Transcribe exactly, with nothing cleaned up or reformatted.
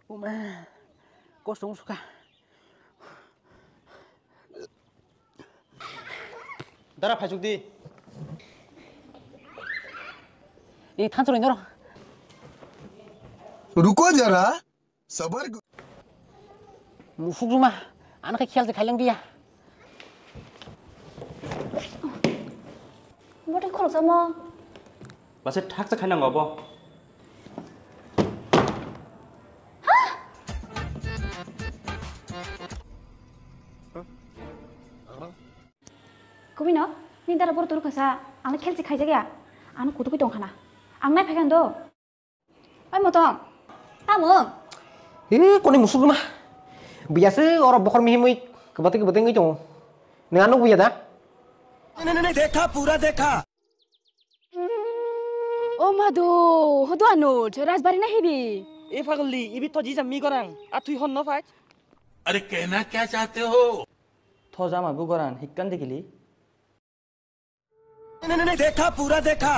Uma, kosto wng sukha. Dara, phaisuk di. Ei, thansa rwi norok. Ruko jara, sabar. Musuk ruma, ano khe khel se khailang dia. Bottle khoroksa mo. Base thaksa khainang obo. Kubino, ni dara bor turu khasa, ang khel se khaijak ya. Ano kutukui tong khana. Ang nai phaikan do. Oi motong. Tamo. He, koni musuk ruma. Biyase oro bokhor mihimui kwbati kwbati wngwi tongo. Nang ano buya da? नहीं, नहीं, नहीं, देखा, पूरा देखा। O madu, hodo anu, Rajbari na hibi. E phagli, ibi thoji jam mi gorang, a thui hon no phai. अरे कहना क्या चाहते हो? Thoja ma bu gorang, hikkan dikili. नहीं, नहीं, नहीं, देखा, पूरा देखा।